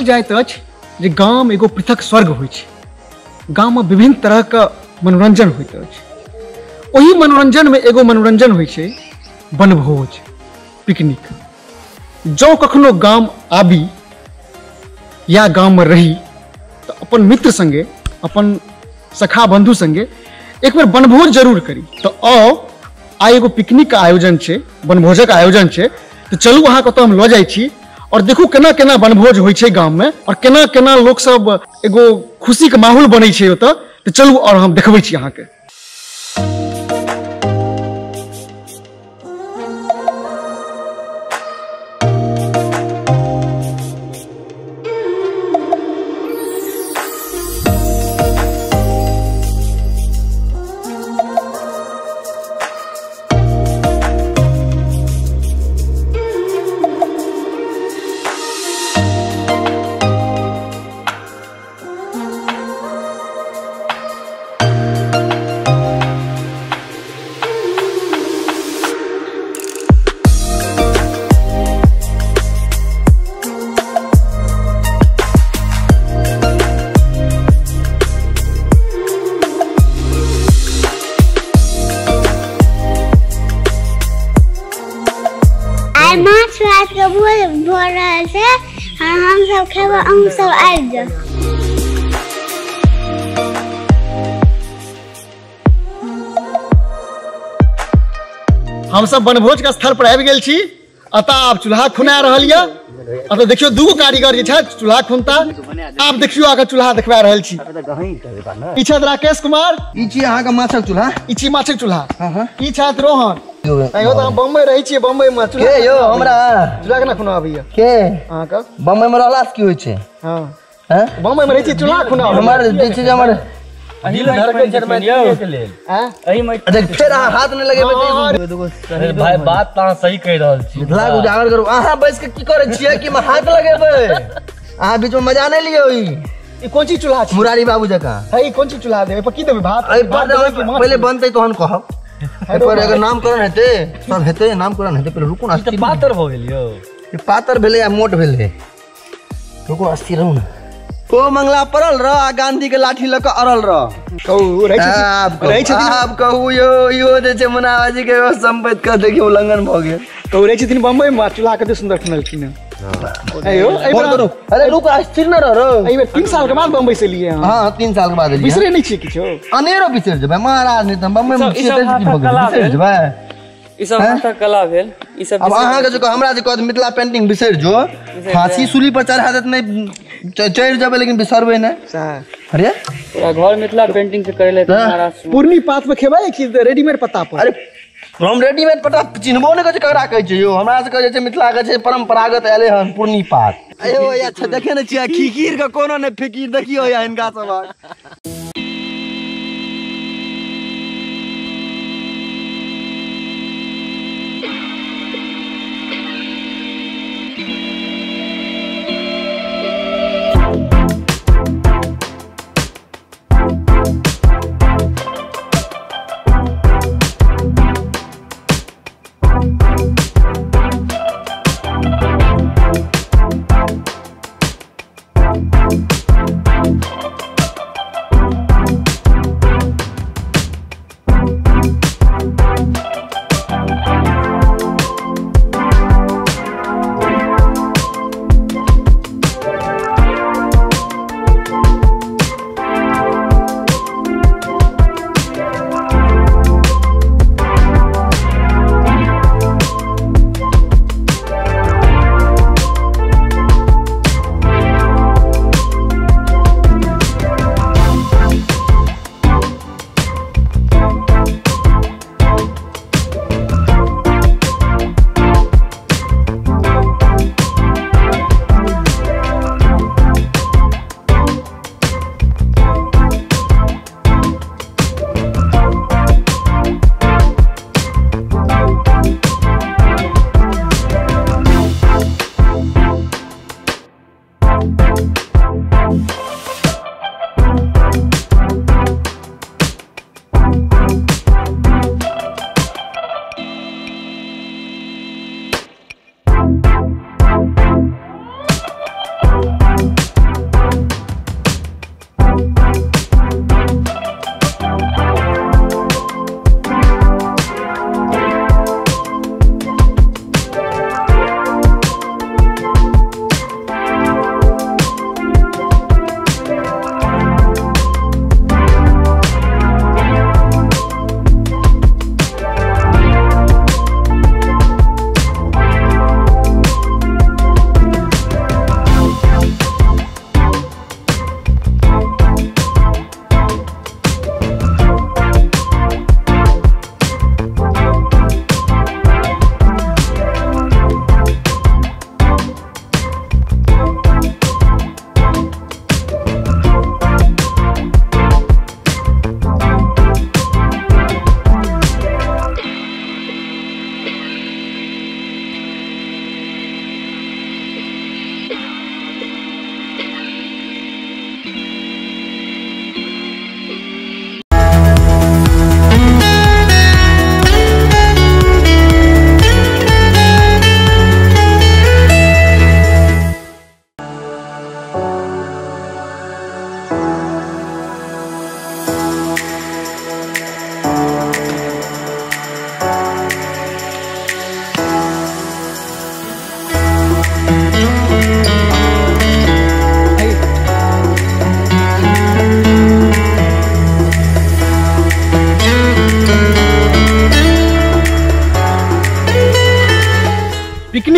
जाइत अछि जे गाम एगो पृथक स्वर्ग होइ छै। गाममे विभिन्न तरहके मनोरंजन होइत अछि। ओहि मनोरंजनमे एगो मनोरंजन होइ छै वनभोज, पिकनिक। जँ कखनो गाम आबी या गाममे रही तऽ अपन मित्र संगे, अपन सखा बंधु संगे एक बेर वनभोज जरूर करी। तऽ आउ, आइ एगो पिकनिक के आयोजन छै, वनभोजक आयोजन छै, तऽ चलू अहाँके ओतऽ हम लऽ जाइ छी और देखू केना केना वनभोज होइ छै गाममे और केना केना लोक सब एगो खुशीके माहौल बनै छै ओतऽ। तऽ चलू और हम देखबै छी अहाँके। माछ भात के भोज भऽ रहल छै, हम सब खेबै, अहूँ सब आबि जाउ। हम सब वनभोज के स्थल पर आबि गेल छी। अतः आब चूल्हा खुना रहल यऽ। अतः देखियौ दूगो कारीगर जे छथि चूल्हा खुनता। आब देखियौ आके चूल्हा देखबा रहल छी। ई छथि राकेश कुमार। ई छी अहाँके माछक चूल्हा। ई छी माछक चूल्हा। ई छथि रोहन। अयो तऽ बम्बई रहै छियै, बम्बई मे के यौ हमरा चूल्हा केना खुना आबैया? के अहाँके बम्बई मे रहला से की होइ छै? हां बम्बई मे रहै छी चूल्हा खुना हमर जे छै हमर दिल धड़कै छै मैथिलीए के लेल। एहि मे देख फेर अहाँ हाथ नहि लगेबै। अरे भाई बात तऽ अहाँ सही कहि रहल छी। मिथिला के उजागर करू। अहाँ बैस के की करै छियै कि हाथ लगेबै? अहाँ बीच मे मजा नहि लियौ। ई कोन चीज चूल्हा छै? मुरारी बाबू जकाँ। है ई कोन चीज चूल्हा देबै? पर की देबै? भात? पहिले बनतै तहन कहब। पर अगर नामकरण हेतै सब हेतै, नामकरण हेतै पहिले रुकू ने। पातर भऽ गेल यौ। पातर भेलै आ मोट भेलै। रुकू अस्थिर रहू ने। को मंगला पड़ल रह आ गांधी के लाठी लऽ कऽ अड़ल रह। कहू आब कहू यौ, इहो जे छै मुनाबाजी के संपत्ति के देखियौ उल्लंघन भऽ गेल। कहू रहै छथिन बम्बई मे, चूल्हा कते सुन्दर खुनलखिन हँ। अरे रुक अस्थिर न रह। एहि बेर 3 साल के बाद बम्बई से लिए। हाँ 3 साल के बाद एलियै। बिसरे नहि छियै किछो? अनेरो बिसरि जेबै महाराज, नहि तऽ बम्बई मे छियै तऽ की भऽ गेल, बिसरि जेबै। ई सब हाथक कला भेल। ई सब अब अहाँके जे हमरा जे कहत मिथिला पेंटिंग बिसरि जो, फांसी सूली पर चढ़ा देत नहि चढ़ि जेबै, लेकिन बिसरबै नहि। अरे पूरा घर मिथिला पेंटिंग से करेले महाराज। पूर्णी पात पे खेबै कि रेडीमेड पत्ता पर? अरे हम रेडीमेड पत्ता चिन्हबो नहि करै छै ककरा कहै छै यौ। हमरा सबके जे छै मिथिला के छै परंपरागत एलै हन पूर्णी पात। अयो अच्छा देखे ने छियै खिखीर के कोनो नहि फिकीर। देखियौ या हिनका सबक।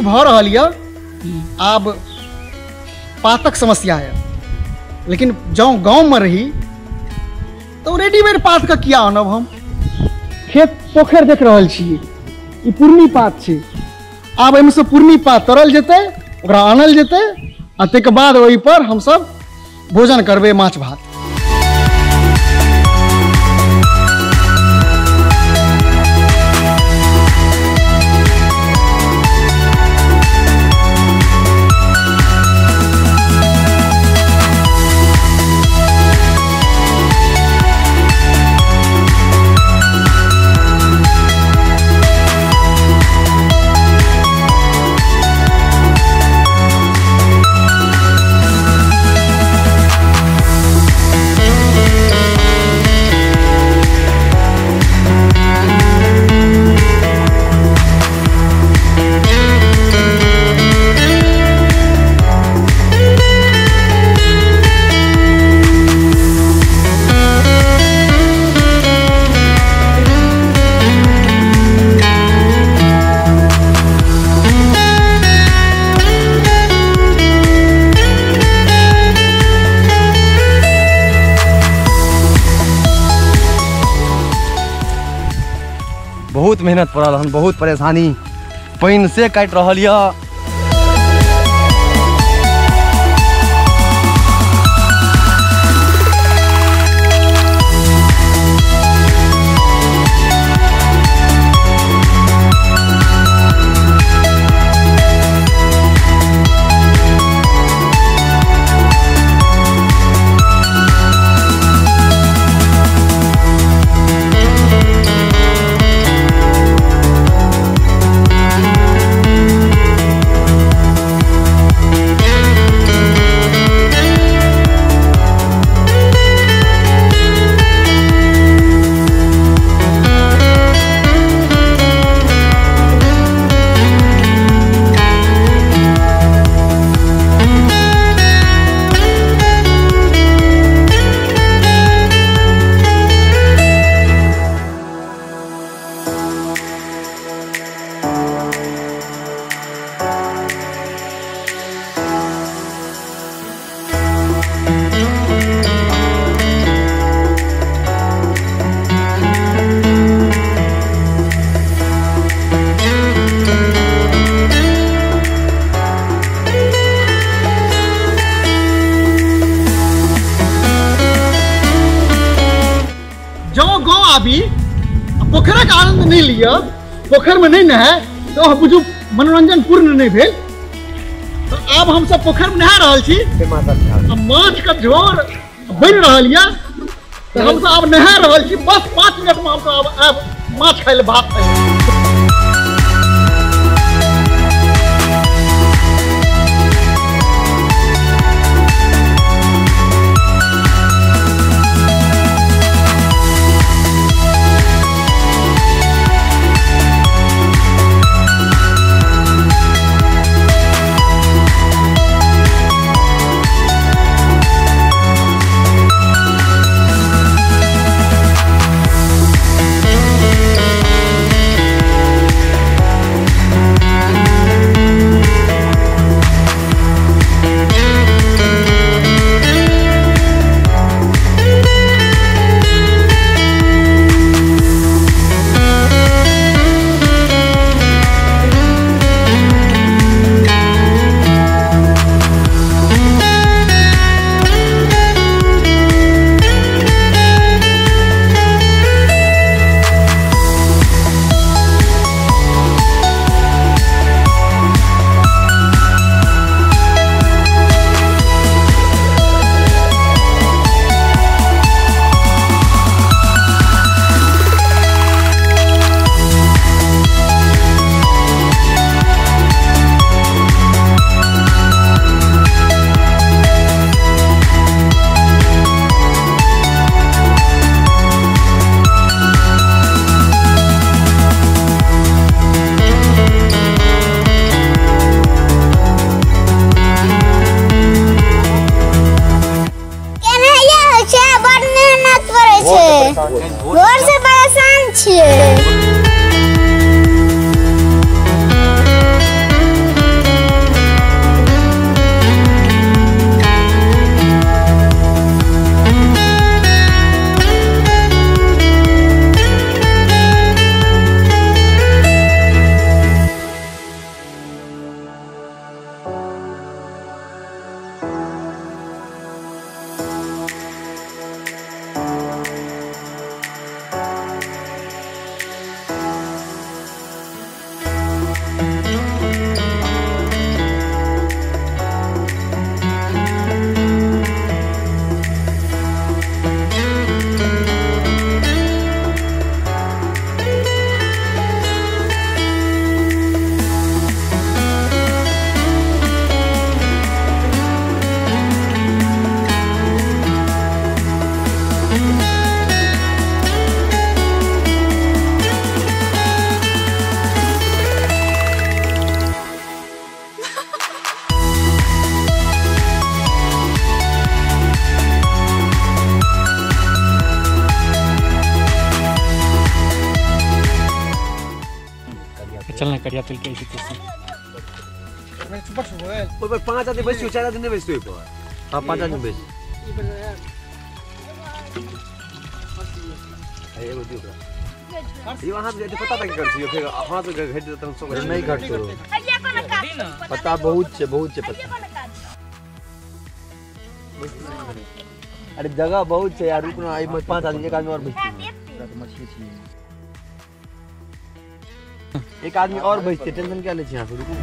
पिकनिक भऽ रहल यऽ। आब पातक समस्या यऽ, लेकिन जँ गाँवमे रही तऽ रेडीमेड पातके किया आनब। हम खेत पोखरि देख रहल छियै, ई पुरनी पात छै। आब एहिमे पुरनी पात तरल जेतै, ओकरा आनल जेतै आ ताहिके बाद ओहिपर हमसब भोजन करबै माछ भात। बहुत मेहनत पड़ल हन, बहुत परेशानी, पानि से काटि रहल यऽ। आबी पोखरिक आनंद नहीं लिअ, पोखरिमे नहीं नहाय तो बुझू मनोरंजन पूर्ण नहीं भेल। तो आब हमसब पोखरिमे नहा रहल छी, माछ के झोर बनि रहल यऽ, तो हमसब आब नहा रहल छी। बस 5 मिनट में हमसब आब आब माछ खाय लए, भात खाय लए। भोर से परेशान छियै। चल ना करिया तेल के ऐसे कैसे ओइ पर 5 आदमी बैसू 4 आदमी नहीं बैसू ओइ पर। हां 5 आदमी बैस। एगो दियो ओकरा। यो अहाँ जे पता तक कर छियो फेर अहाँ से घट जेतै हम सब नहीं घटतो। पता बहुत छै पता। अरे जगह बहुत छै यार, रुक ना, एहिमे 5 आदमी एक आदमी और बैसतै। एक आदमी और बैसतै, टेंशन क्या लै छी अहाँ, रुकू।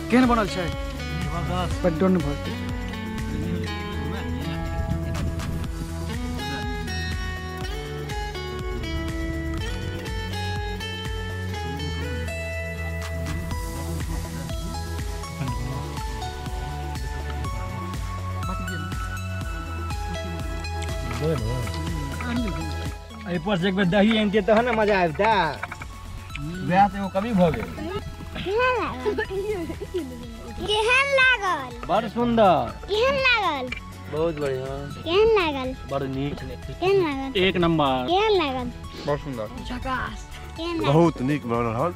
केहन बनल छै? बड्ड भऽ एहि पर से एक बेर दही आनितियै तहन ने मजा आबितै। वएह तऽ एगो कमी भऽ गेल। केहन लागल? बड़ सुंदर। केहन लागल? बहुत बढ़िया। केहन लागल? बड़ नीक। केहन लागल? एक नंबर। केहन लागल? बड़ सुंदर। झकास। बहुत नीक बनल हन।